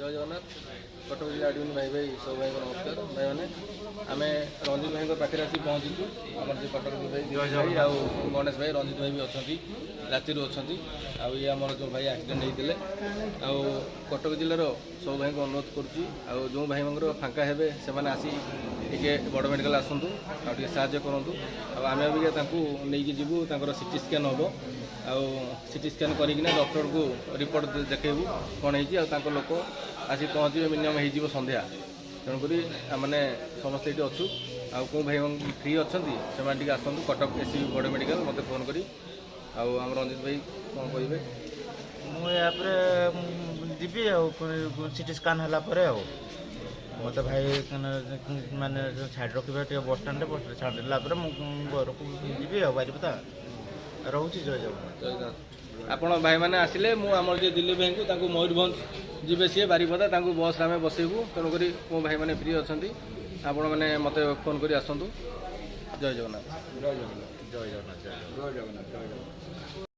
ଜୟ ଜଗନ୍ନାଥ। କଟକ ଜିଲ୍ଲା ଆଡ଼ମିନ୍ ଭାଇ ଭାଇ, ସବୁ ଭାଇଙ୍କୁ ନମସ୍କାର। ଭାଇମାନେ, ଆମେ ରଞ୍ଜିତ ଭାଇଙ୍କ ପାଖରେ ଆସି ପହଞ୍ଚିଛୁ। ଆମର ଯେ କଟକ ଭାଇ, ଦିଲ୍ଲୀପ ଭାଇ ଆଉ ଗଣେଶ ଭାଇ, ରଞ୍ଜିତ ଭାଇ ବି ଅଛନ୍ତି, ରାତିରୁ ଅଛନ୍ତି। ଆଉ ଇଏ ଆମର ଯେଉଁ ଭାଇ ଆକ୍ସିଡେଣ୍ଟ ହେଇଥିଲେ। ଆଉ କଟକ ଜିଲ୍ଲାର ସବୁ ଭାଇଙ୍କୁ ଅନୁରୋଧ କରୁଛି, ଆଉ ଯେଉଁ ଭାଇମାନଙ୍କର ଫାଙ୍କା ହେବେ, ସେମାନେ ଆସି ଟିକେ ବଡ଼ ମେଡ଼ିକାଲ ଆସନ୍ତୁ ଆଉ ଟିକେ ସାହାଯ୍ୟ କରନ୍ତୁ। ଆଉ ଆମେ ଅବିକା ତାଙ୍କୁ ନେଇକି ଯିବୁ, ତାଙ୍କର ସିଟି ସ୍କାନ୍ ହେବ। ଆଉ ସିଟି ସ୍କାନ୍ କରିକିନା ଡକ୍ଟରକୁ ରିପୋର୍ଟ ଦେଖେଇବୁ କ'ଣ ହେଇଛି। ଆଉ ତାଙ୍କ ଲୋକ ଆସି ପହଞ୍ଚିବେ, ମିନିମମ୍ ହେଇଯିବ ସନ୍ଧ୍ୟା। ତେଣୁକରି ଆମମାନେ ସମସ୍ତେ ଏଇଠି ଅଛୁ। ଆଉ କେଉଁ ଭାଇ ଫ୍ରି ଅଛନ୍ତି, ସେମାନେ ଟିକେ ଆସନ୍ତୁ କଟକ ଏସସିବି ବଡ଼ ମେଡ଼ିକାଲ ମୋତେ ଫୋନ୍ କରି। ଆଉ ଆମ ରଞ୍ଜିତ ଭାଇ କ'ଣ କହିବେ? ମୁଁ ୟାପରେ ଯିବି ଆଉ ପୁଣି ସିଟି ସ୍କାନ୍ ହେଲା ପରେ। ଆଉ ମୋତେ ଭାଇ ମାନେ ଛାଡ଼ି ରଖିବେ ଟିକେ ବସଷ୍ଟାଣ୍ଡରେ। ବସ୍ ଛାଡ଼ିଦେଲା ପରେ ମୁଁ ଘରକୁ ଯିବି ଆଉ ବାରିପଦା। ରହୁଛି, ଜୟ ଜଗନ୍ନାଥ। ଜୟ ଜଗନ୍ନାଥ। ଆପଣ ଭାଇମାନେ ଆସିଲେ ମୁଁ ଆମର ଯିଏ ଦିଲ୍ଲୀପ ଭାଇଙ୍କୁ, ତାଙ୍କୁ ମୟୂରଭଞ୍ଜ ଯିବେ ସିଏ ବାରିପଦା, ତାଙ୍କୁ ବସ୍ରେ ଆମେ ବସେଇବୁ। ତେଣୁକରି ମୋ ଭାଇମାନେ ଫ୍ରି ଅଛନ୍ତି, ଆପଣମାନେ ମୋତେ ଫୋନ୍ କରି ଆସନ୍ତୁ। ଜୟ ଜଗନ୍ନାଥ। ଜୟ ଜଗନ୍ନାଥ, ଜୟ ଜଗନ୍ନାଥ, ଜୟ ଜଗନ୍ନାଥ। ଜୟ ଜଗନ୍ନାଥ, ଜୟ ଜଗନ୍ନାଥ।